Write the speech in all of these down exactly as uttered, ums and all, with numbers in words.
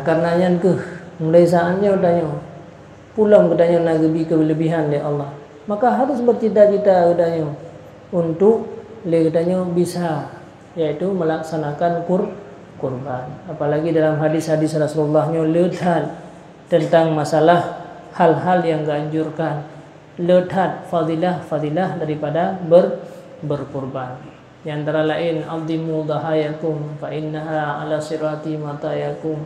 Karena nyan keuh, mulai saat nyoe tanyoe, peulom geutanyoe na geubri keuleubihan lé Allah. Maka harus bercita-cita geutanyoe untuk lé geutanyoe bisa, yaitu melaksanakan kur-, kurban. Apalagi dalam hadis-hadis Rasulullah nyoe le that tentang masalah hal-hal yang geuanjurkan, le that fadilah-fadilah daripada ber-, berkurban. Di antara lain, "Adhimu dhahayakum fa innaha ala sirati matayakum."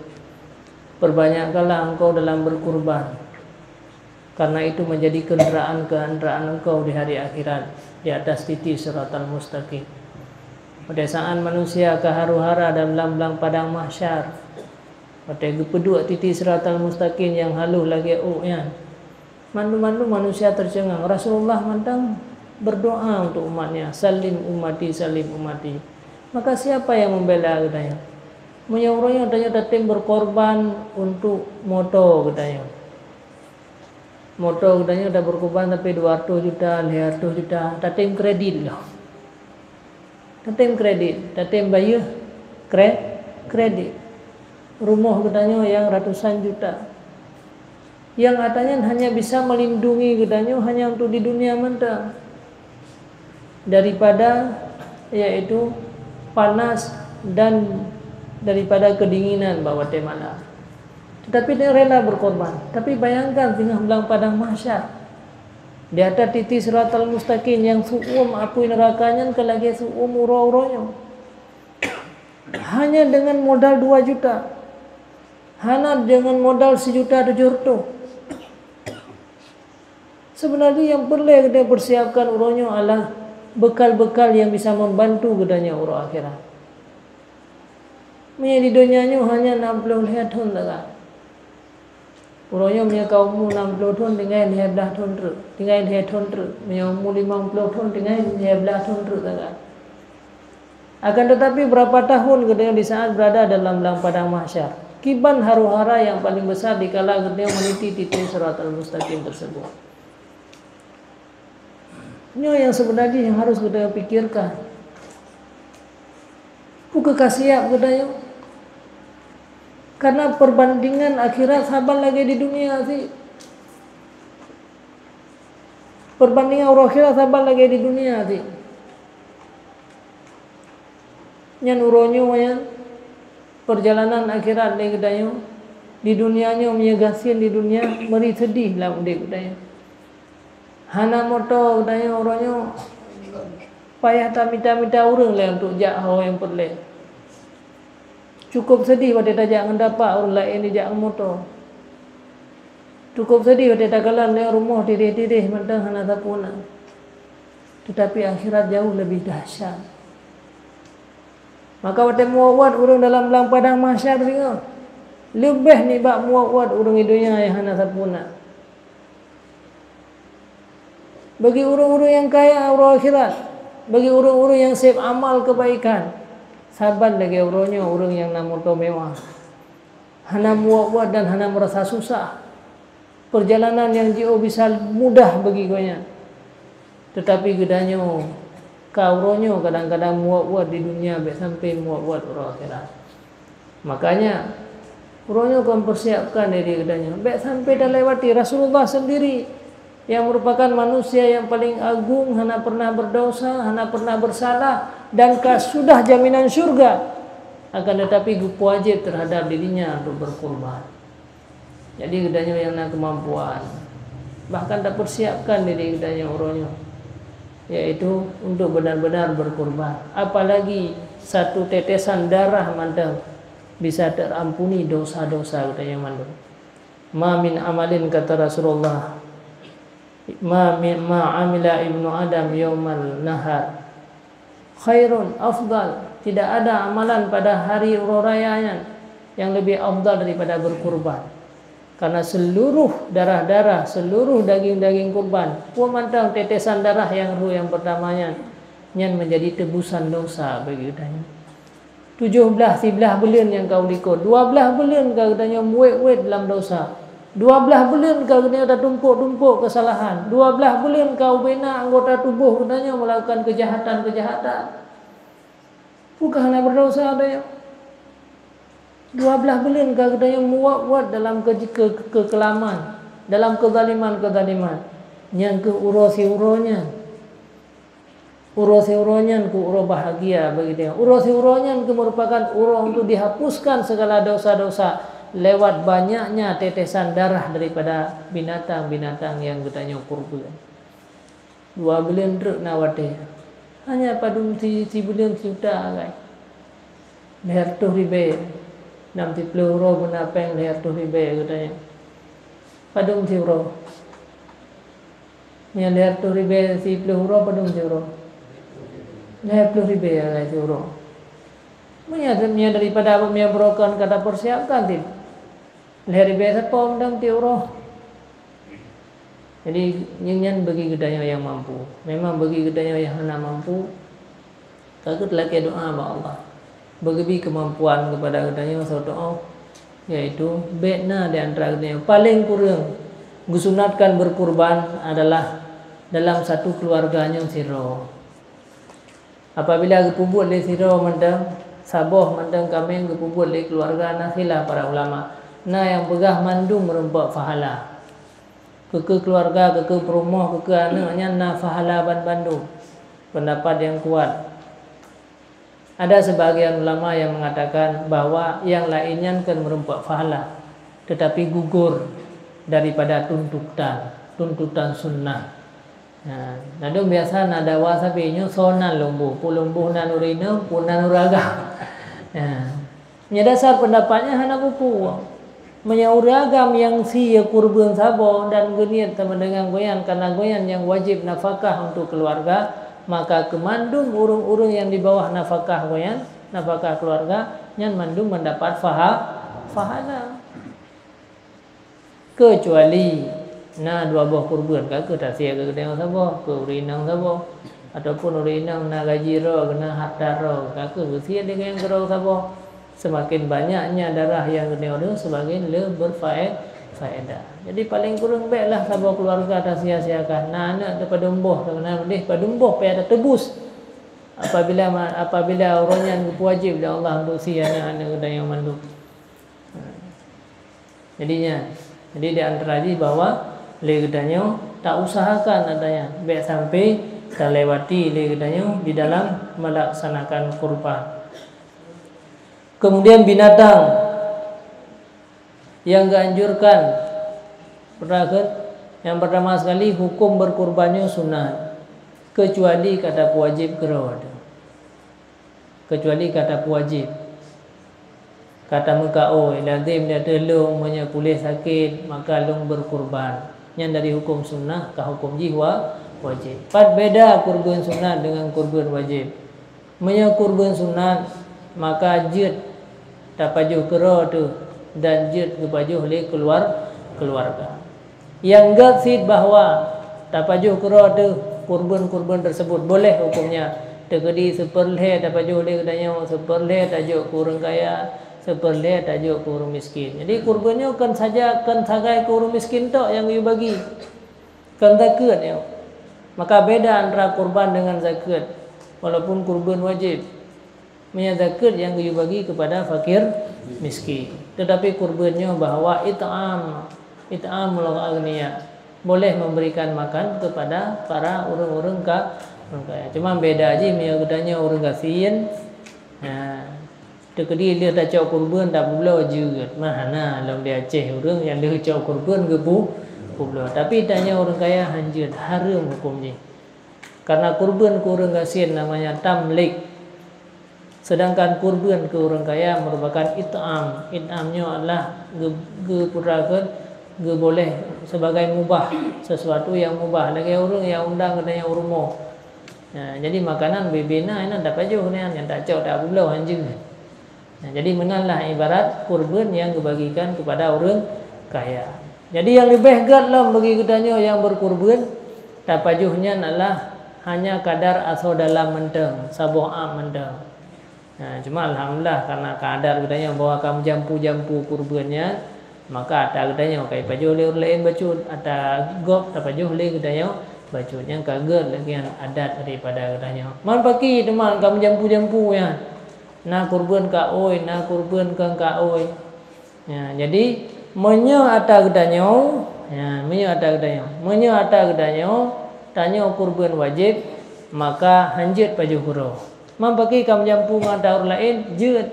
Perbanyakkanlah engkau dalam berkurban, karena itu menjadi kenderaan-kenderaan engkau di hari akhirat, di atas titi siratal mustaqim. Pada saat manusia ka haru-hara dalam blang padang mahsyar, watée geupeuduek titi siratal mustaqim nyang halôh lagée ôk nyan, mandum-mandum manusia tercengang. Rasulullah mantong berdoa untuk umatnya, "Salim ummati, salim ummati." Maka siapa yang membela geutanyoe? Meunyoe uroe nyoe tanyoe tatem berkorban untuk moto geutanyoe. Moto geutanyoe taberkorban sampai dua ratus juta, lhée ratus juta, tatem kredit lom. Tatem kredit, tatem bayeue kre-, kredit. Rumoh geutanyoe nyang ratusan juta. Nyang ata nyan hanya bisa melindungi geutanyoe hanya untuk di dunia mantong. Daripada, yaitu panas dan daripada kedinginan bak watée malam. Tetapi dia rela berkorban. Tapi bayangkan singoh blang padang mahsyar. Di atas titi siratal mustaqim nyang seuuem apui neuraka nyan ka lagée seuuem uroe-uroe nyoe. Hanya dengan modal dua juta. Hana dengan modal sijuta tujoh reutôh. Sebenarnya yang perlu kita persiapkan uroe nyoe adalah bekal-bekal yang bisa membantu geutanyoe uroe akhirat. Meunyoe di donya nyoe hanya enam puluh lhée thon sagai. Uroe nyoe meunyoe ka umu enam puluh thon, tinggai lhée blaih thon treuk, tinggai lhée thon treuk. Meunyoe umu limong puluh thon, tinggai lhée blaih thon treuk sagai. Akan tetapi, berapa tahun geutanyoe di saat berada dalam, dalam padang mahsyar? Kiban haru-hara yang paling besar dikala geutanyoe meniti titi siratal mustaqim tersebut. Nyoe nyang sebenarnya yang harus geutanyoe pikirkan. Peu kheueh ka siap geutanyoe? Karena perbandingan akhirat saban lagée di dunia cit. Perbandingan uroe akhirat saban lagée di dunia cit. Nyan uroe nyoe nyan, perjalanan akhirat lé geutanyoe, di dunia nyoe meunyoe gasien di dunia, meuri seudeh lam udeb geutanyoe. Hana moto geutanyoe uroe nyoe, payah tamita-mita ureuëng lé untuk jak ho nyang peureulée. Cukup seudeh watée tajak ngon tapak ureuëng laén jijak ngon moto. Cukup seudeh watée takalon lé rumoh tiréh-tiréh mantong hana sapeue na. Tetapi akhirat jauh lebih dahsyat. Maka watée muwat-wat ureuëng dalam blang padang mahsyar singoh, leubeh nibak muwat-wat ureuëng di donya nyang hana sapeue na. Bagi ureuëng-ureuëng nyang kaya uroe akhirat, bagi ureuëng-ureuëng nyang seb amal keubaikan, saban lagée uroe nyoe ureuëng nyang na moto mewah. Hana muwat-wat dan hana meurasa susah. Peurjalanan nyang jiôh bisa mudah bagi gobnyan. Teutapi geutanyoe ka uroe nyoe kadang-kadang muwat-wat di dunia bék sampai muwat-wat uroe akhirat. Makanya, uroe nyoe kon peusiapkan diri geutanyoe. Bék sampai talewati Rasulullah sendiri yang merupakan manusia yang paling agung, hana pernah berdosa, hana pernah bersalah, dan ka sudah jaminan syurga. Akan tetapi geupeuwajéb terhadap dirinya untuk berkurban. Jadi geutanyoe nyang na keumampuan, bahkan tapeusiapkan diri geutanyoe uroe nyoe, yaitu untuk benar-benar berkurban. Apalagi satu tetesan darah mantong bisa terampuni dosa-dosa geutanyoe mandum. "Ma min amalin," kata Rasulullah, "ma mi-, ma amila ibnu Adam yauman nahar khairun afdal." Tidak ada amalan pada hari uroe raya nyan yang lebih afdal daripada berkurban. Karena seluruh darah-darah, seluruh daging-daging kurban, peue mantong tetesan darah nyang rhot nyang pertama nyan, nyan menjadi tebusan dosa bagi geutanyoe. Tujoh blaih, siblaih buleuen nyang ka u likot, dua blaih buleuen ka geutanyoe muwét-wét lam dosa. Dua blaih buleuen ka geutanyoe tatumpok-tumpok keusalahan. Dua blaih buleuen ka ubena anggota tuboh geutanyoe melakukan keujahatan-keujahatan. Peu kheueh hana berdosa geutanyoe? Dua blaih buleuen ka geutanyoe muwat-wat dalam ke-, ke-, kekelaman, dalam kezaliman-kezaliman. Nyan keuh uroe siuroe nyan. Uroe siuroe nyan keuh uroe bahagia bagi geutanyoe. Uroe siuroe nyan keuh merupakan uroe untuk dihapuskan segala dosa-dosa lewat banyaknya tetesan darah daripada binatang-binatang nyang geutanyoe kurban. Dua buleuen treuk na watée. Hanya padum si, sibuleuen sijuta agak. Lhée reutôh ribée. Nam siplôh uroe beuna péng lhée reutôh ribée geutanyoe. Padum siuroe? Nyang lhée reutôh ribée siplôh uroe padum siuroe? Lhée plôh ribée agak siuroe. Meunyoe, meunyoe daripada meunyoe broken ka tapeusiapkan ti. Lhée ribée sapo mantong tiep uroe. Jadi, nyan bagi geutanyoe nyang mampu. Memang bagi geutanyoe nyang hana mampu, ka geutalakée doá bak Allah. Beugeubri keumampuan keupada geutanyoe saboh, yaitu bék na di antara geutanyoe, paleng kureueng geusunatkan beurekurban adalah dalam satu keuluwarga nyoe sidroe. Apabila geupeubuet lé sidroe mantong, saboh mantong kaméng geupeubuet lé keuluwarga, na khilaf para ulama. Na nyang peugah mandum meurumpok pahala. Keu-keu keuluwarga, keu-keu peurumoh, keu-keu aneuëk nyan na pahala banmandum. Peundapat nyang kuat. Ada sebagian ulama nyang mengatakan bahwa nyang laén nyan kon meurumpok pahala, teutapi gugur daripada tuntutan, tuntutan sunnah. Nah, ladôm biasa na dawa sabe nyoe soe nan lôn boh, peue lôn boh nan ureuëng inong, peue nan ureuëng agam. Nah, nyoe dasar peundapat nyan hana peue-peue. Meunyoe ureuëng agam nyang sie kurban saboh dan geuniet sama dengan gobnyan, karena gobnyan nyang wajéb nafakah untuk keuluwarga, maka keu mandum ureuëng-ureuëng nyang di bawah nafakah gobnyan, nafakah keuluwarga, nyan mandum mendapat paha-, pahala. Keucuali na dua boh kurban, ka kheueh tasie keu geutanyoe saboh, keu ureuëng inong saboh, ataupun ureuëng inong na gaji droe, na harta droe, ka kheueh geusie lé geutanyoe keudroe saboh. Seumaken banyaknya darah nyang geutanyoe deuh, seumaken le berfae-, faedah. Jadi, paleng kureueng béklah saboh keuluwarga tasie-siekan. Na aneuëk teuh padum boh, na udeh padum boh payah tateubus. Apabila ma-, apabila uroe nyan geupeuwajéb lé Allah untuk sie aneuëk-aneuëk geutanyoe mandum. Jadi nyan, jadi di antara jih bahwa lé geutanyoe tausahakan ata nyan, bék sampai talewati lé geutanyoe di dalam melaksanakan kurban. Kemudian binatang yang dianjurkan, pertama, yang pertama sekali, hukum berkurban nyoe sunat, kecuali ka tapeuwajéb keudroe. Kecuali ka tapeuwajéb. Ka tameuka, "Oh, lazem di ateueh lôn, meunyoe puléh sakét, maka lôn berkurban." Nyan dari hukum sunnah ka hukum jih wa-, wajéb. Pat beda kurban sunat dengan kurban wajéb? Meunyoe kurban sunat, maka jeuet tapajoh keudroe teuh dan jeuet geupajoh lé keuluwar-, keuluwarga. Nyang gét cit bahwa tapajoh keudroe teuh kurban-kurban tersebut, boleh hukumnya. Teukeudi seupeurlhée tapajoh lé geutanyoe, seupeurlhée tajok keu ureuëng kaya, seupeurlhée tajok keu ureuëng miskin. Jadi, kurban nyoe kon saja, kon sagai keu ureuëng miskin tok nyang geuyue bagi. Kon zakeuet nyoe. Maka beda antara kurban dengan zakeuet. Walaupun kurban wajéb. Meunyoe zakeuet nyang geuyue bagi keupada fakir miskin. Teutapi kurban nyoe bahwa it'am, it'amul aghniya, boleh memberikan makan kepada para ureuëng-ureuëng ka-, ureuëng kaya. Cuma beda jih meunyoe geutanyoe ureuëng gasien, nah, teukeudi lheueh tacok kurban tapubloe jeuet, mah hana lom di Aceh ureuëng nyang lheueh cok kurban geupeu-, publoe. Tapi tanyoe ureuëng kaya hanjeuet, hareuem huköm jih. Karena kurban keu ureuëng gasien namanya tamlik. Sedangkan kurban keu ureuëng kaya merupakan it'am. It'am nyoe adalah ge-, geuputrakan, geuboléh sebagai mubah, sesuatu yang mubah. Lagée ureuëng nyang undang geutanyoe u rumoh. Nah, jadi makanan bubena inan tapajoh nyan, nyang tacok tapubloe hanjeuet. Nah, jadi meunanlah ibarat kurban nyang geubagikan keupada ureuëng kaya. Jadi nyang leubeh gét lom bagi geutanyoe nyang beukurban, tapajoh nyan adalah hanya kadar asoe dalam mantong, saboh am mantong. Nah, cuma alhamdulillah, karena ka adat geutanyoe bahwa ka meujampu-jampu kurban nyan, maka ata geutanyoe ka ipajoh lé ureuëng laén bacut, ata gob tapajoh lé geutanyoe bacut. Nyang ka gét lagée nyan adat daripada geutanyoe. Man paki teuma ka meujampu-jampu nyan. Na kurban ka ôi, na kurban kon ka ôi. Ya, jadi, meunyoe ata geutanyoe, ya, meunyoe ata geutanyoe, meunyoe ata geutanyoe, tanyoe kurban wajéb, maka hanjeuet pajoh keudroe. Meupaké ka meujampu ngon ata ureuëng laén, jeuet.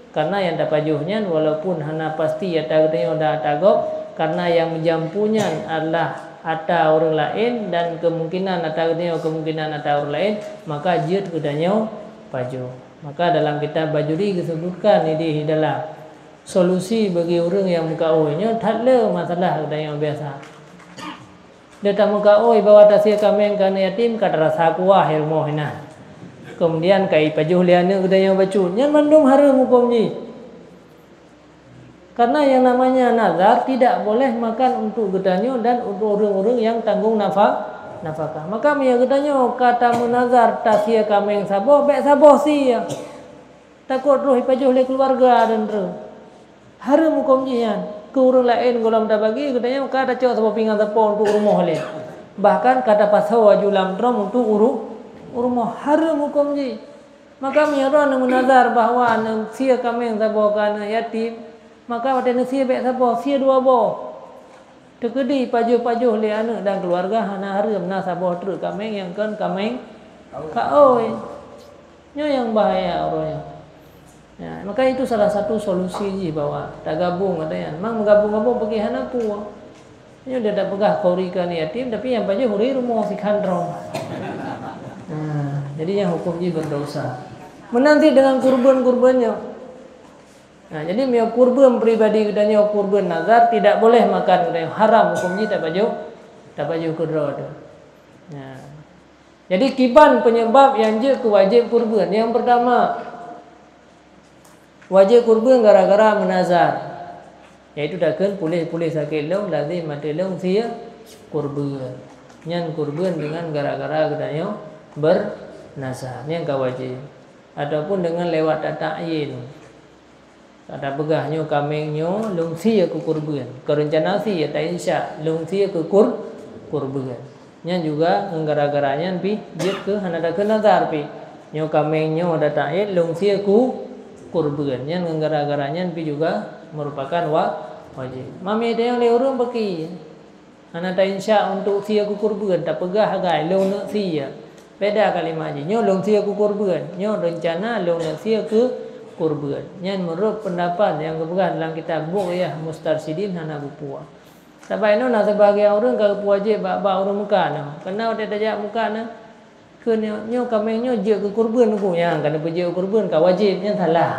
Karena nyang tapajoh nyan, walaupun hana pasti ata geutanyoe dan ata gob, karena nyang meujampu nyan adalah ata ureuëng laén dan kemungkinan ata geutanyoe kemungkinan ata ureuëng laén, maka jeuet geutanyoe pajoh. Maka dalam kitab Bajuri geusebutkan idéh di dalam solusi bagi ureuëng nyang meukaôi nyoe that le masalah geutanyoe biasa. Dia tameukaôi bahwa tasie kaméng keu aneuk yatim ka tarasa kuah di rumoh inan. Kemudian ka ipajoh lé aneuk geutanyoe bacut. Nyan mandum hareuem huköm jih. Karena yang namanya nazar tidak boleh makan untuk geutanyoe dan untuk ureuëng-ureuëng nyang tanggong nafa-, nafakah. Maka meunyoe geutanyoe ka tameunazar tasie kaméng saboh, bék saboh sie. Takot roh ipajoh lé keuluwarga dan re. Hareuem huköm jih nyan. Keu ureuëng laén gohlom tabagi, geutanyoe ka tacok saboh pingan sapo untuk rumoh lé. Bahkan ka tapasoe aju lam drom untuk uru-, u rumoh. Hareuem huköm jih. Maka meunyoe droe neumeunazar bahwa neusie kaméng saboh keu aneuk yatim, maka watée neusie bék saboh, sie dua boh. Teukeudi pajoh-pajoh lé aneuk dan keuluwarga hana hareuem na saboh treuk kaméng nyang kon kaméng kaôi. Nyoe nyang bahaya uroe nyoe. Ya, maka itu salah satu solusi jih bahwa tagabong ata nyan. Mang meugabong-gabong peugi hana peue. Nyoe dia tapeugah kuri keu aneuk yatim, tapi nyang pajoh huri rumoh sikhandrong. Nah, jadi nyang huköm jih berdosa. Meunan cit dengan kurban-kurban nyoe. Nah, jadi meunyoe kurban pribadi geutanyoe kurban nazar, tidak boleh makan geutanyoe, haram huköm jih tapajoh, tapajoh keudroe teuh. Nah. Jadi kiban penyebab nyang jeuet keu wajéb kurban. Nyang pertama, wajéb kurban gara-gara meunazar. Yaitu takheun puléh-puléh sakét lôn, lazem ateueh lôn sie kurban. Nyan kurban dengan gara-gara geutanyoe bernazar. Nyan ka wajéb. Ataupun dengan lewat tata'yin. Ka tapeugah nyoe kaméng nyoe lôn sie keu kurban. Keu reuncana sie, tainsya lôn sie keu kur-, kurban. Nyan juga ngon gara-gara nyan pih jeuet keu hana takheun nazar pih. Nyoe kaméng nyoe tata'yin lôn sie keu kurban. Nyan ngon gara-gara nyan pih juga merupakan wa-, wajéb. Mami tayang lé ureuëng beuki. Hana tainsya untuk sie keu kurban, tapeugah hagai lôn neuk sie. Beda kalimat jih. Nyoe lôn sie keu kurban. Nyoe reuncana lôn neuk sie keu kurban. Nyan meunurot peundapat nyang geupeugah dalam kitab Bughyah Mustarsyidin hana geupuwoe. Sabab inoe na sibagian ureuëng ka geupeuwajéb bak, bak ureuëng Mekah nyoe. Keunan watée tajak Mekah nyoe, kheun nyoe, nyoe kaméng nyoe jeuet keu kurban Teungku. Nyan ka neupeujeuet keu kurban ka wajéb, nyan salah.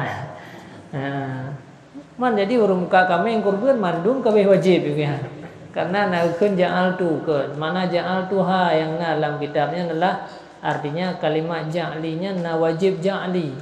Ha. Man jadi ureuëng Mekah kaméng kurban mandum ka abéh wajéb juga. Karena na kheun ja'altu kheun. Makna ja'altuha nyang na lam kitab nyan adalah artinya kalimat ja'li nyan na wajéb ja'li.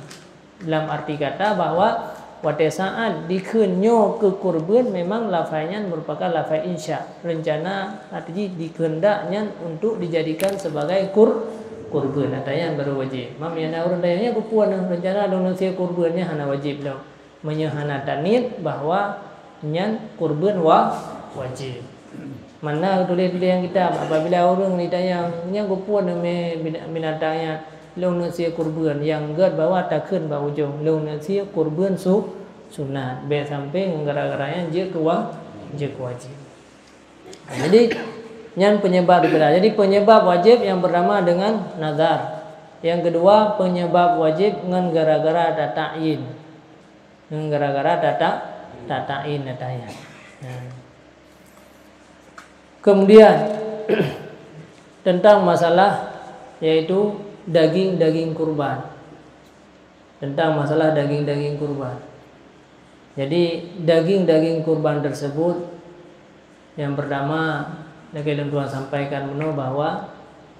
Dalam arti kata bahwa watée saat dikheun nyoe keu kurban, memang lafai nyan merupakan lafai insya. Reuncana arti jih dikeundak nyan untuk dijadikan sebagai kur-, kurban. Ata nyan baru wajéb. Mam nyang na ureuëng tanyong nyan keupeue nyoe reuncana lôn neuk sie kurban nyan hana wajéb lom. Meunyoe hana taniet bahwa nyan kurban wa-, wajéb. Mana tuléh-tuléh nyang kitab, apabila ureuëng ditanyong, "Nyan keupeue nyoe mé bina-, binatang nyan?" "Lôn neuk sie kurban." Nyang gét bahwa takheun bak ujong, "Lôn neuk sie kurban su-, sunat." Bék sampai ngon gara-gara nyan jeuet keu wa-, jeuet keu wajéb. Jadi, nyan penyebab daripada. Jadi, penyebab wajéb yang pertama dengan nazar. Yang kedua, penyebab wajéb ngon gara-gara tata'yin. Ngon gara-gara tata-, tata'yin, tata'yin. Nah. Kemudian, tentang masalah, yaitu daging-daging kurban. Tentang masalah daging-daging kurban. Jadi, daging-daging kurban tersebut, yang pertama, lagée lôn tuan sampaikan bunoe bahwa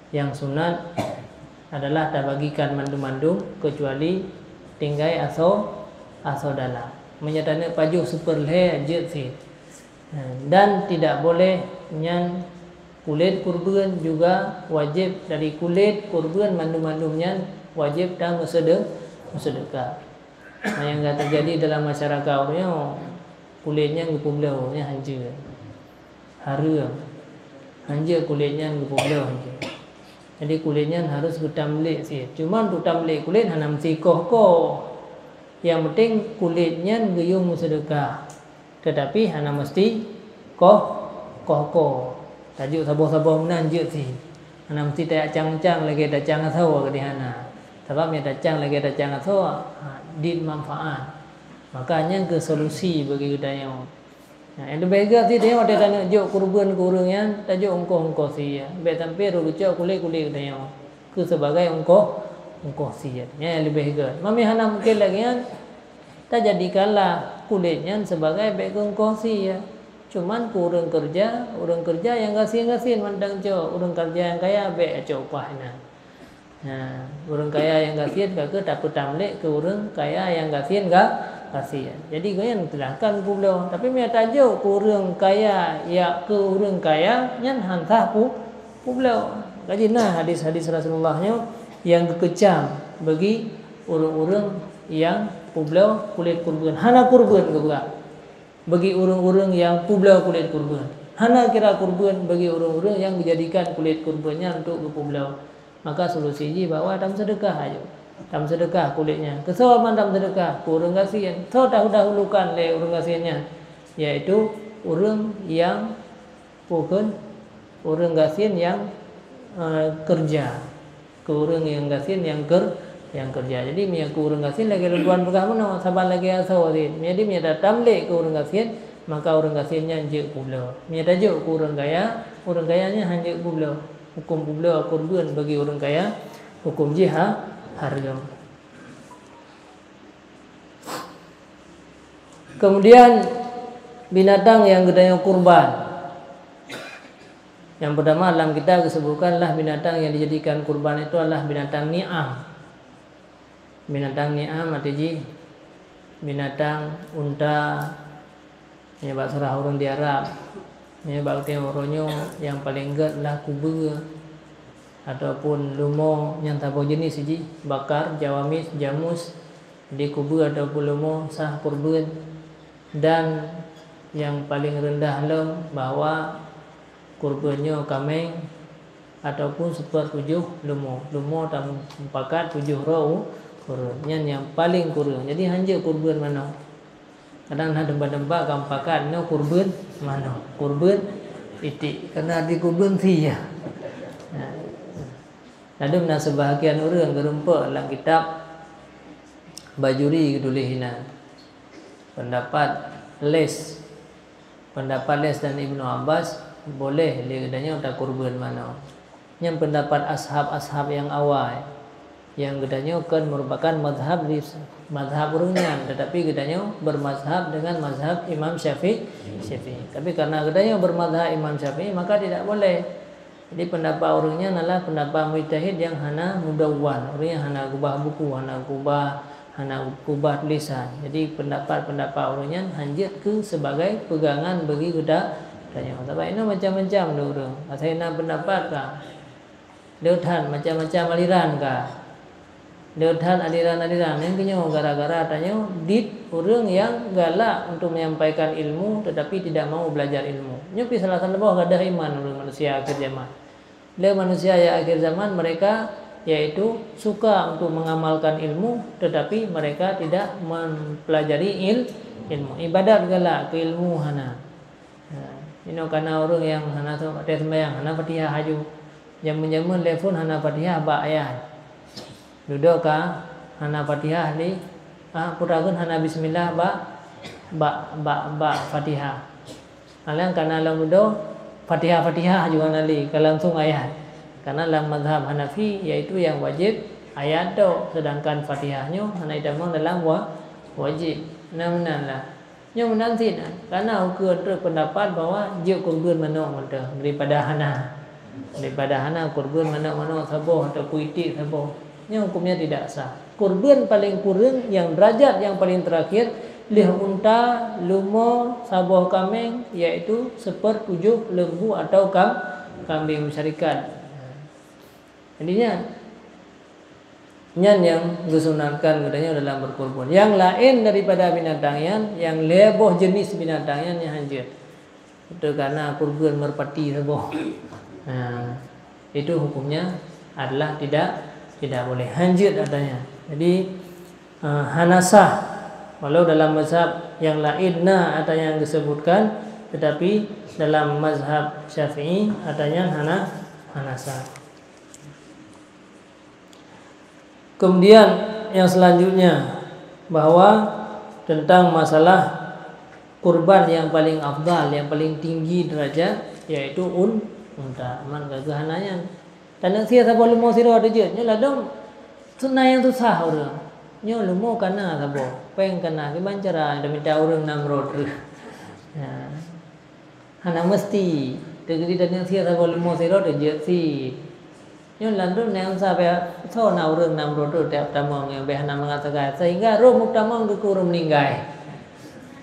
yang sunat adalah tabagikan mandum-mandum kecuali tinggai asoe, asoe dalam. Meunyoe taneuk pajoh siper lhée jeuet cit. Dan tidak boleh nyan kulét kurban juga wajéb dari kulét kurban mandum-mandum nyan wajéb tameuseudeu-, meuseudeuka. Nah, nyang ka teujadi dalam masyarakat ureuëng nyoe, kulét nyan geupeubloe, nyan hanjeuet. Hareuem. Hanjeuet kulét nyan geupeubloe hanjeuet. Jadi kulét nyan harus geutamlek cit. Cuma untuk tamlek kulét hana meusti koh-koh. Nyang penting kulét nyan geuyue meuseudeukah, teutapi hana meusti koh, koh-koh. Tajok saboh-saboh meunan jeuet cit. Hana meusti tacang-cang lagée tacang asoe, keudeh hana. Sabab meunyo tacang lagée tacang asoe, ha, dit manfaat. Maka nyan keuh solusi bagi geutanyoe. Nah, nyang leubeh gét cit, watée taneuk jok keureubeuen keu ureuëng nyan, tajok eungkoh-eungkoh sie. Bék sampoe rot geucok kulét-kulét geutanyoe keu sebagai eungkoh, eungkoh sie. Nyan nyang leubeh gét. Meunyo hana mungken lagée nyan, tajadikanlah kulét nyan sebagai bék keu eungkoh sie. Cuman keu ureuëng keureuja, ureuëng keureuja nyang gasien-gasien mantong cok, ureuëng keureuja nyang kaya bék cok upah inan. Nah, ureuëng kaya nyang gasien ka keuh tapeutamlek keu ureuëng kaya nyang gasien ga-, gasien. Jadi, gobnyan silahkan peubloe. Tapi, meunyo tajok keu ureuëng kaya, ya, keu ureuëng kaya, nyan han sah pu-, peubloe. Ka jih na hadis-hadis Rasulullah nyoe nyang geukeucam bagi ureuëng-ureuëng nyang peubloe kulét keureubeuen. Hana keureubeuen geupeugah bagi ureuëng-ureuëng nyang peubloe kulét keureubeuen. Hana kira keureubeuen bagi ureuëng-ureuëng nyang geujadikan kulét keureubeuen nyan untuk geupeubloe. Maka solusi jih bahwa tameuseudeukah, ayo. Tameuseudeukah kulét nyan. Keu soe ban tameuseudeukah? Keu ureuëng gasien. Soe tadahulukan lé ureuëng gasien nyan? Yaitu ureuëng nyang, bukon, ureuëng gasien nyang, eh, keureuja. Keu ureuëng nyang gasien nyang ker-, nyang keureuja. Jadi, meunyo keu ureuëng gasien lagée lôn tuan peugah meunoe, saban lagée asoe cit. Jadi, meunyo tatamlek keu ureuëng gasien, maka ureuëng gasien nyan jeuet peubloe. Meunyo tajok keu ureuëng kaya, ureuëng kaya nyan han jeuet peubloe. Huköm peubloe keureubeuen bagi ureuëng kaya, huköm jih ha-, hareuem. Kemudian, binatang nyang geutanyoe kurban. Nyang peutama, lam kitab geusebutkan lah binatang nyang dijadikan kurban itu adalah binatang ni'am. Binatang ni'am, arti jih binatang unta, nyan bak surah ureuëng di Arab. Nyan bak ureuëng nyoe nyang paleng gét lah kubeue, ataupun lumo nyang saboh jeunèh jih, bakar, jawamis, jamus. Jadi, kubeue ataupun lumo sah kurban. Dan nyang paleng reundah lom bahwa kurban nyoe kaméng ataupun seupeurtujoh lumo. Lumo tamupakat tujoh droe u-, kureueng. Nyan nyang paleng kureueng. Jadi, han jeuet kurban manok. Kadang na teumpat-teumpat ka mupakat nyoe kurban manok, kurban iték. Karena di kurban sie. Nah. Ladôm na seubahagian ureuëng geurumpok lam kitab Bajuri geutuléh inan. Peundapat Lais, peundapat Lais dan Ibnu Abbas, boleh lé geutanyoe takurban manok. Nyan peundapat ashab-ashab nyang awai, nyang geutanyoe kon meurupakan mazhab di, mazhab ureuëng nyan, teutapi geutanyoe beurmazhab dengan mazhab Imam Syafi-, Syafi'i. Tapi karena geutanyoe beurmazhab Imam Syafi'i, maka tidak boleh. Jadi, peundapat ureuëng nyan adalah peundapat mujtahid nyang hana mudawwan, ureuëng nyang hana geubah buku, hana geubah, hana geubah tulésan. Jadi, peundapat-peundapat ureuëng nyan han jeuet keu seubagai peugangan bagi geuta-, geutanyoe. Sabab inoe macam-macam lé ureuëng. Asai na peundapat ka. Lé that macam-macam aliran ka. Lé that aliran-aliran nyang keunyoe gara-gara tanyoe dit ureuëng nyang galak untuk menyampaikan ilmu tetapi tidak mau belajar ilmu. Nyoe pih salah saboh gadôh iman ureuëng manusia akhir zaman. Lé manusia nyang akhir zaman mereka yaitu suka untuk mengamalkan ilmu tetapi mereka tidak mempelajari il-, ilmu. Ibadat galak, keu ilmu hana. Ha, inoe kana ureuëng nyang hana se-, watée seumbahyang, hana Fatihah aju. Jameun-jameun lé phon hana Fatihah bak ayat. Dudoe ka hana Fatihah lé, ah, peue takheun hana bismillah bak, bak, bak, bak Fatihah. Alang kana lam dudoe Fatihah-Fatihah aju hana lé, ka langsung ayat. Karena lam mazhab Hanafi, yaitu nyang wajéb ayat tok, sedangkan Fatihah nyoe hana itamong dalam wa-, wajéb. Nah, meunan lah. Nyoe meunan cit, kana ukeue trok peundapat bahwa jeuet kurban manok mantong daripada hana. Daripada hana kurban manok-manok saboh ataupun iték saboh. Nyoe hukumnya tidak sah. Kurban paling kureueng nyang derajat nyang paling terakhir lheueh unta, lumo, saboh kaméng, yaitu seuper tujoh lembu atau kam-, kambing musyrikat. Jadi nyan, nyan nyang geusunatkan geutanyoe dalam berkurban. Nyang laén daripada binatang nyan, nyang lhée boh jenis binatang nyan, nyan han jeuet. Beutôi kana kurban merpati saboh. Nah, itu hukumnya adalah tidak, tidak boleh. Han jeuet katanya. Jadi, eh, hana sah Walau dalam mazhab nyang laén na ata nyang geusebutkan, teutapi dalam mazhab Syafi'i ata nyan hana, hana sah. Kemudian yang selanjutnya, bahwa tentang masalah kurban yang paling afdal, yang paling tinggi derajat, yaitu un-, unta. Man ka geuh hana nyan. Taneuk sie saboh leumo sidroe teujeuet, nyoe ladom na nyang susah ureuëng. Nyoe leumo kana saboh, péng kana, kiban cara tamita ureuëng nam rot. Ya. Hana meusti. Teujadi taneuk sie saboh leumo sidroe teujeuet sie. Nyoe ladom na nyang susah, soe na ureuëng nam rot tiep tamong nyang bèk hana mangat sagai, sehingga roh meutamong keu ureuëng meuninggai.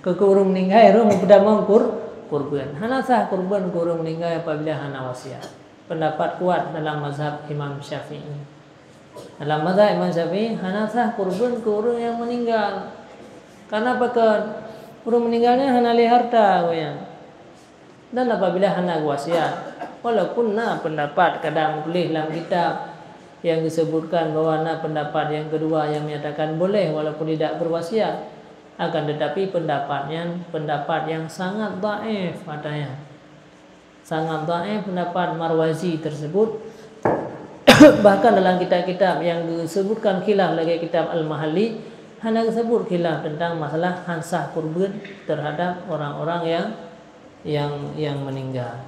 Keu ureuëng meuninggai roh meutamong kur-, kurban. Hana sah kurban keu ureuëng meuninggai apabila hana wasiat. Pendapat kuat dalam mazhab Imam Syafi'i. Dalam mazhab Imam Syafi'i, hana sah kurban keu ureuëng nyang meuninggal. Karena pakon? Ureuëng meuninggal nyan hana lé harta gobnyan. Dan apabila hana geuwasiat, walaupun na pendapat kadang tuléh lam kitab yang disebutkan bahwa na pendapat yang kedua yang menyatakan boleh walaupun tidak berwasiat, akan tetapi pendapat nyan pendapat yang sangat dhaif katanya. Sangat dhaif pendapat Marwazi tersebut. Bahkan dalam kitab-kitab yang disebutkan khilaf lagèe kitab Al-Mahalli, hana disebut khilaf tentang masalah han sah kurban terhadap orang-orang yang, yang, yang meninggal.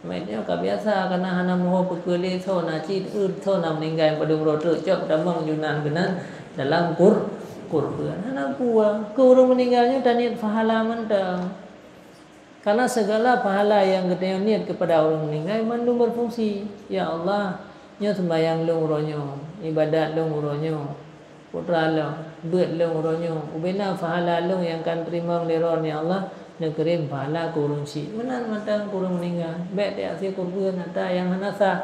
Maksudnya ka biasa, karena hana muho peukeuh lé, soe na cit, eu, soe na meuninggai padum droe teuk, cok tamong junan keunan dalam kur-, kurban. Hana peue, keu ureuëng meuninggal nyoe taniet pahala mantong. Karena segala pahala nyang geutanyoe niet keupada ureuëng meuninggai mandum berfungsi. Ya Allah, nyoe seumbahyang lôn uroe nyoe, ibadat lôn uroe nyoe, putra lôn, beuet lôn uroe nyoe, ubena pahala lôn nyang ka neuteurimong lé Droen, ya Allah, neukirém pahala keu ureuëng chik. Meunan mantong keu ureuëng meuninggai, bèk tajak sie kurban ata nyang hana sah.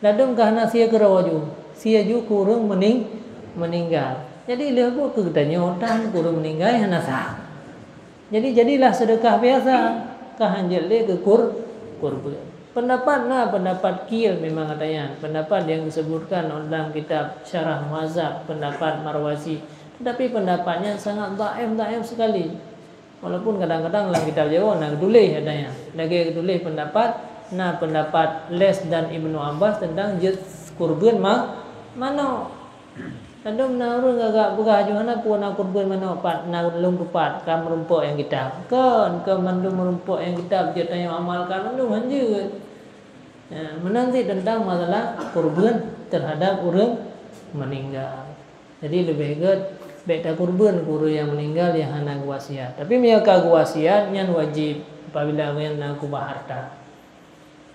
Ladom ka hana sie keudroe ju, sie ju keu ureuëng meuning-, meuninggai. Jadi lheueh buet keu geutanyoe tan keu ureuëng meuninggai hana sah. Jadi, jadilah seudeukah biasa, ka han jeuet lé keu kur-, kurban. Pendapat na, pendapat kiel memang ata nyan, pendapat yang disebutkan dalam kitab Syarah Muhadzab, pendapat Marwazi. Tetapi pendapat nyan sangat dhaif, dhaif sekali. Walaupun kadang-kadang lam kitab Jawa na geutuléh ata nyan. Lagèe geutuléh pendapat, na pendapat Lais dan Ibnu Abbas tentang jeuet kurban ma-, manok. Ladom na ureuëng gagak peugah, "Johana peue na kurban manok pat na lôn tupat ka meurumpok nyang kitab." Kon, kon mandum meurumpok nyang kitab jeuet tanyoe amalkan, mandum han jeuet. Ya, meunan cit tentang masalah kurban terhadap ureuëng meuninggai. Jadi leubeh gèt bèk takurban keu ureuëng nyang meuninggai nyang hana geuwasiat. Tapi meunyoe ka geuwasiat, nyan wajéb apabila nyan na keubah harta.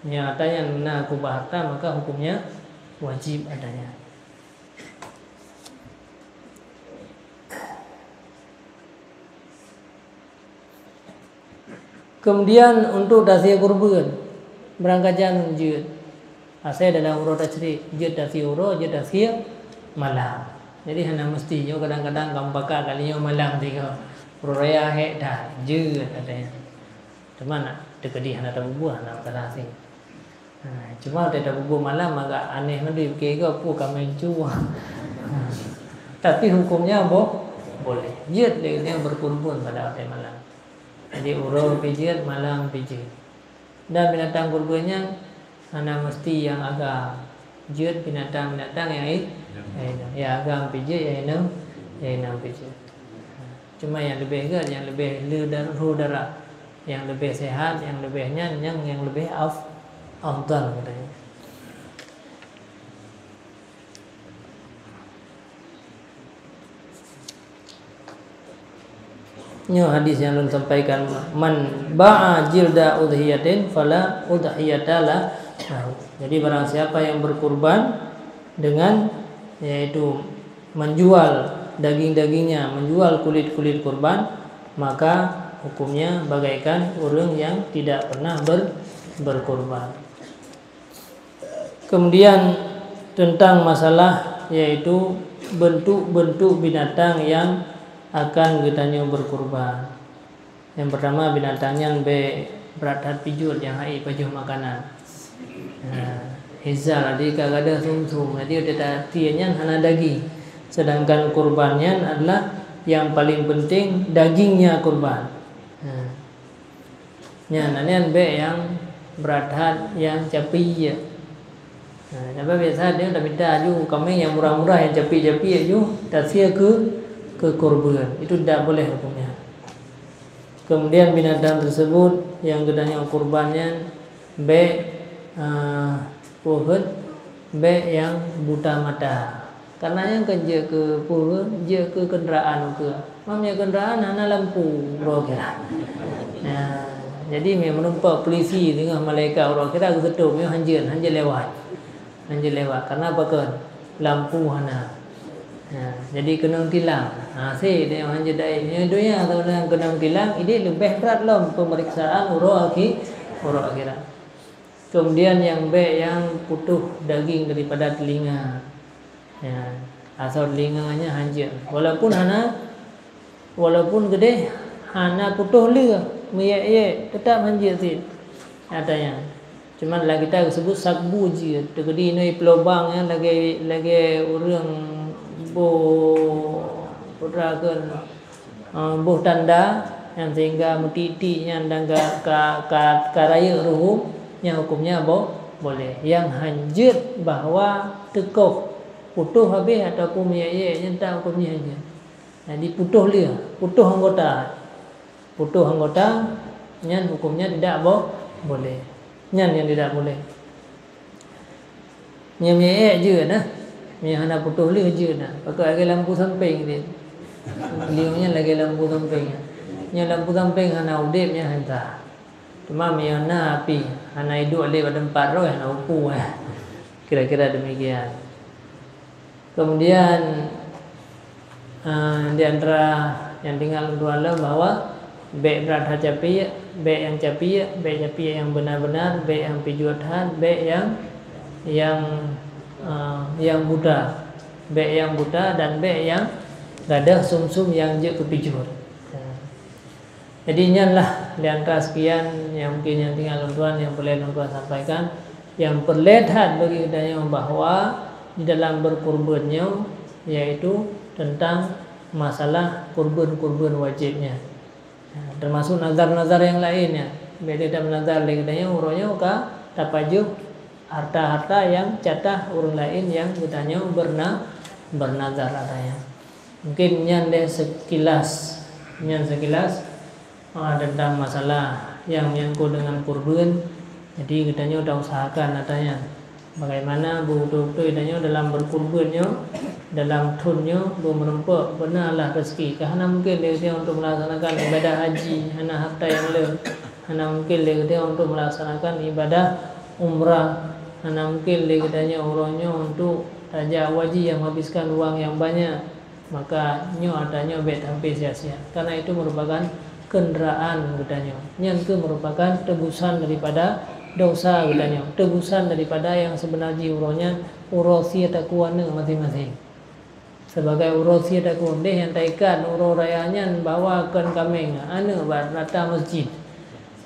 Meunyoe ata nyan na keubah harta, maka hukumnya wajéb ata nyan. Kemudian untuk tasie kurban, beurangkajan jeuet. Asai dalam uroe tasyrik, jeuet tasie uroe, jeuet tasie malam. Jadi hana meusti nyoe kadang-kadang ka meupakat kali nyoe malam tiga. Uroe raya hék that, jeuet ata nyan. Teuma nak teukeudi hana tabubuih, hana masalah sih. Ha, cuma watèe tabubuih malam agak aneh mandum, pike gob peue ka meucue. Tapi hukumnya bo-, boleh. Jeuet lé nyan berkurban pada watèe malam. Jadi uroe pih jeuet, malam pih jeuet. Dan binatang kurban nyan hana meusti nyang agam. Jeuet binatang-binatang nyang i-, nyang inong. Nyang agam pih jeuet, nyang inong, nyang inong pih jeuet. Cuma nyang leubeh gèt, nyang leubeh le dar-, hu dara, nyang leubeh sehat, nyang leubeh nyan, nyang, nyang leubeh af-, afdal geutanyoe. Nyoe hadis nyang lôn sampaikan, "Man ba'a jilda udhiyatin fala udhiyata la-, lahu." Jadi barang siapa yang berkurban dengan, yaitu menjual daging-dagingnya, menjual kulit-kulit kurban, maka hukumnya bagaikan ureuëng yang tidak pernah ber-, berkurban. Kemudian tentang masalah, yaitu bentuk-bentuk binatang yang akan geutanyoe berkurban. Yang pertama, binatang nyan bèk brat that pijot nyang hai pajoh makanan. Nah, hizar, jadi ka gadôh sum-sum. Jadi, watèe tatie nyan hana daging. Sedangkan kurban nyan adalah Nyang paleng peunteng dagingnya kurban. Ha. Nyan, nyan bék nyang brat that, nyang capi jih. Ha, sabab biasa dia tamita aju kaméng nyang murah-murah, nyang capi-capi aju tasie keu, keu kurban. Itu tidak boleh hukumnya. Kemudian binatang tersebut nyang geutanyoe kurban nyan bék, eh, peue kheun, bék nyang buta mata. Karena nyang kan jeuet keu peue, jeuet keu kenderaan ukeue. Meunyoe kenderaan hana lampu uroe akhirat. Nah, jadi meunyoe meurumpok polisi deungon malaikat uroe akhirat geuseutôt, meunyoe hanjeuet, hanjeuet lewat. Hanjeuet lewat. Karena apa kon? Lampu hana. Nah, jadi keunong tilang. Ha, sit, dia hanjeuet dai. Meunyoe donya atau keunong tilang, ini lebih berat lom pemeriksaan uroe akhi-, uroe akhirat. Kemudian nyang bék nyang putôh daging daripada telinga. Ya, asoe telinga nyan hanjeuet. Walaupun hana, walaupun geudeh hana putôh le, meuyek-yek, teutap hanjeuet cit. Ata nyan. Cuman lam kitab geusebut sakbu jeuet. Teukeudi inoe peulobang nyan lagèe, lagèe ureueng boh, peue kheun, eh, boh tanda, nyan sehingga meutik-tik nyan dan ka, ka, ka, ka rayeuk ruhuem, nyan huköm nyan bo-, boleh. Nyang hanjeuet bahwa teukoh, putôh habéh ataupun meuyek-yek, nyan teutap huköm jih hanjeuet. Jadi putôh le, putôh anggota. Putôh anggota, nyan huköm nyan tidak bo-, boleh. Nyan nyang tidak boleh. Meunyoe meuyek jeuet na. Meunyoe hana putôh le jeuet na. Pakon lagèe lampu sampéng deh. Beliau nyan lagèe lampu sampéng. Nyoe lampu sampéng hana udeb, nyan hana. Cuma meunyoe na api, hana iduek lé bak teumpat roh, hana upu, eh. Kira-kira demikian. Kemudian, eh, di antara nyang tinggai lôn tuan lom bahwa bék brat that capiek, bék nyang capiek, bék capiek nyang beuna-beuna, bék nyang pijuet that, bék nyang, nyang, eh, nyang buta, bék nyang buta dan bék nyang gadôh sum-sum nyang jeuet keu pijuet. Jadi nyan lah di antara sekian nyang mungkin nyang tinggai lôn tuan nyang peureulèe lôn tuan sampaikan. Nyang peureulèe that bagi geutanyoe bahwa di dalam beukurban nyoe, yaitu teuntang masalah kurban-kurban wajéb nyan. Nah, teumasuk nazar-nazar nyang laén nyan. Bék lé tameunazar lé geutanyoe uroe nyoe ka tapajoh harta-harta nyang jatah ureueng laén nyang geutanyoe beuna-, beunazar ata nyan. Mungkin nyan deh sekilas, nyan sekilas, ah, tentang masalah yang menyangkut dengan kurban. Jadi geutanyoe tausahakan ata nyan. Bagaimana beutôi-beutôi geutanyoe dalam beukurban nyoe, dalam thon nyoe beumeureumpok beuna lah rezeki. Ka hana mungkin lé geutanyoe untuk melaksanakan ibadah haji, hana harta nyang le. Hana mungkin lé geutanyoe untuk melaksanakan ibadah umrah. Hana mungkin lé geutanyoe uroe nyoe untuk tajak haji nyang menghabiskan wang nyang banyak. Maka nyoe ata nyoe bék tampé sia-sia, karena itu merupakan kenderaan geutanyoe. Nyan keuh merupakan tebusan daripada dosa geutanyoe, tebusan daripada nyang seubeuna jih uroe nyan, uroe sie takue aneuk maséng-maséng. Sebagai uroe sie takue, deh nyang taikat uroe raya nyan bahwa kon kaméng, aneuk bak rata masjid.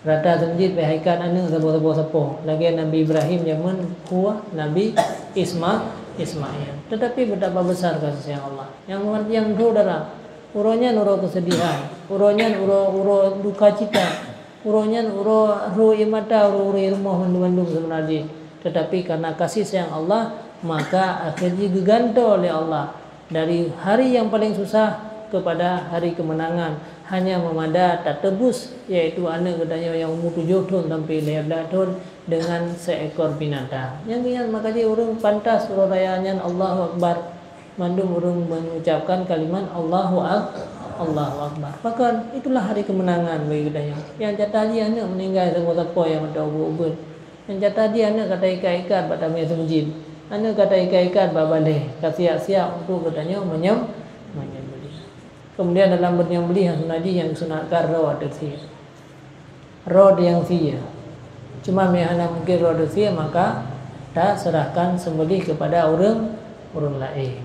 Rata teumjit pih ikat aneuk saboh-saboh sapo, lagèe Nabi Ibrahim jameun keu Nabi Isma-, Ismail. Tetapi betapa besar kasih sayang Allah. Nyang, nyang droe dara, uroe nyan uroe kesedihan, uroe nyan uroe, uroe duka cita, uroe nyan uroe rhoi mata, uroe-uroe rumoh mandum-mandum seubeuna jih. Tetapi karena kasih sayang Allah, maka akhé jih geugantoe lé Allah. Dari hari yang paling susah kepada hari kemenangan, hanya meumada tatebus, yaitu aneuk geutanyoe nyang umu tujoh thon sampai lhèe blah thon dengan seekor binatang. Nyang nyan maka jih ureueng pantas uroe raya nyan Allahu Akbar. Mandum ureueng mengucapkan kalimat Allahu Ak-, Allahu Akbar. Pakon, itulah hari kemenangan bagi geutanyoe. Nyang jatah jih aneuk meuninggai saboh sapo nyang meutuah ubit-ubit. Nyang jatah jih aneuk ka taikat-ikat bak tamé seumeujid. Aneuk ka taikat-ikat bak balèe, ka siap-siap untuk geutanyoe menyem-, menyembelih. Kemudian dalam menyembelih nyang sunat jih nyang sunatkan roe ateueh sie. Roe nyang sie. Cuma meunyo hana mungkin roe ateueh sie, maka taserahkan seumeulih keupada ureueng, ureueng laén.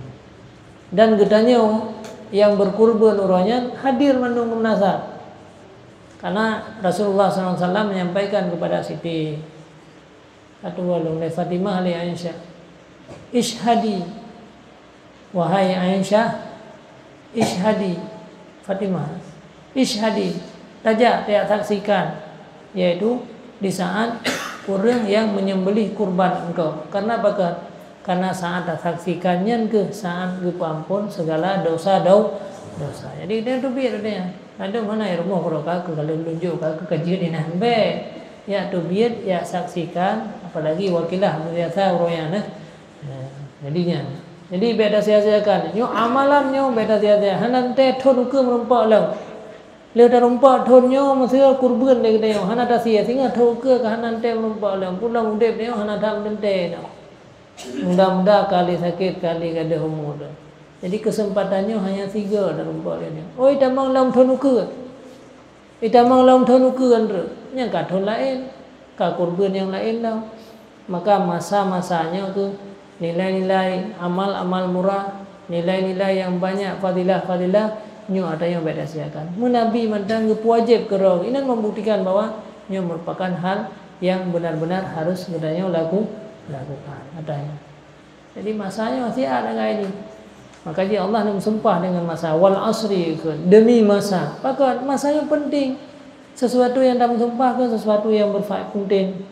Dan geutanyoe nyang beukurban uroe nyan hadir mandum keumeunasah. Karena Rasulullah sallallahu alaihi wasallam menyampaikan kepada Siti Atu walong lé Fatimah lé Aisyah, "Isyhadi, wahai Aisyah, isyhadi, Fatimah, isyhadi, tajak, tajak saksikan, yaitu di saat ureuëng nyang menyembelih kurban engkau. Karena apa? Karena saat tasaksikan nyan keuh saat geupeuampon segala dosa, dau-, dosa. Jadi, dia tu biet dia. Ada mana yang rumah kalau kau, kalau lunjuk kau, kau kaji di nahbe. Ya tu biet, ya saksikan, apalagi wakilah biasa urang nyan, eh. Ya, jadi nyan. Jadi, beda sia-siakan. Nyoe amalan nyoe beda sia-sia. Hana teuntèe thon ukeue meureumpok lom. Lheueh tarumpok thon nyoe, meuseu kurban lé geutanyoe. Hana tasie, singoh thon ukeue ka hana teuntèe meureumpok lom. Pula udeb nyoe hana that meuteuntèe nyoe. Mudah-mudah kali sakét, kali gadôh umu tu. Jadi, keuseumpatan nyoe hanya sigoe tarumpok lé nyoe. Oi, tamong lom thon ukeue. Itamong lom thon ukeue nyan, nyang ka thon laén, ka kurban nyang laén lom. Maka masa-masa nyoe keuh nilai-nilai amal-amal murah, nilai-nilai nyang banyak fadilah-fadilah nyoe ata nyoe bèk tasiakan. Meunabi mantong geupeuwajéb keudroe, inan membuktikan bahwa nyoe merupakan hal nyang benar-benar harus geutanyoe laku-, lakukan. Ata nyoe. Jadi, masa nyoe siat lagèe nyoe. Maka jih Allah neumeusumpah deungon masa, "Wal asri," kheun, "demi masa." Pakon? Masa nyoe penting. Sesuatu nyang tameuseumpah kheun sesuatu nyang berfaedah penting.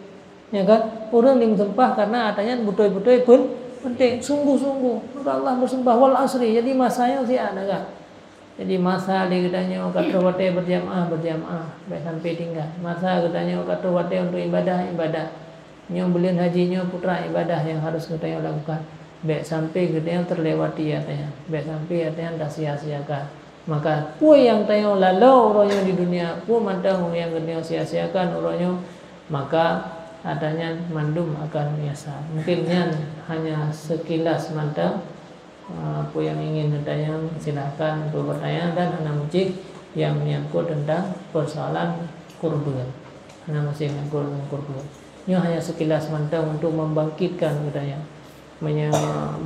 Ya kan? Ureuëng neumeusumpah karena ata nyan beutôi-beutôi pen-, penting, sungguh-sungguh. Maka Allah bersumpah, "Wal asri." Jadi, masa nyoe siat lagèe. Jadi, masa lé geutanyoe ka troh watèe berjamaah, berjamaah, bèk sampai tinggai. Masa geutanyoe ka troh watèe untuk ibadah, ibadah. Nyoe buleuen haji nyoe putra ibadah nyang harus geutanyoe lakukan. Bèk sampai geutanyoe terlewati ata nyan. Bèk sampai ata nyan tasia-siakan. Maka, peue nyang tanyoe laloe uroe nyoe di dunia, peue mantong nyang geutanyoe sia-siakan uroe nyoe, maka ata nyan mandum akan meunyeusal. Mungkin nyan hanya sekilas mantong. Ah, peue nyang ingin neutanyong, silahkan untuk bertanya dan hana meucit nyang menyangkut tentang persoalan kurban. Hana meucit menyangkut dengan kurban. Nyoe hanya sekilas mantong untuk membangkitkan geutanyoe. Meunyoe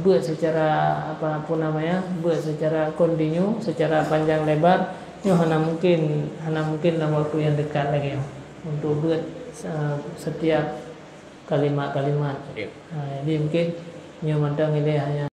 beuet secara, apa, apa namanya, beuet secara kontinu, secara panjang lebar, nyoe hana mungkin, hana mungkin dalam waktu yang dekat lagi untuk beuet, eh, setiap kalimat-kalimat. Ya. Ha, jadi mungkin nyoe mantong ilèe hanya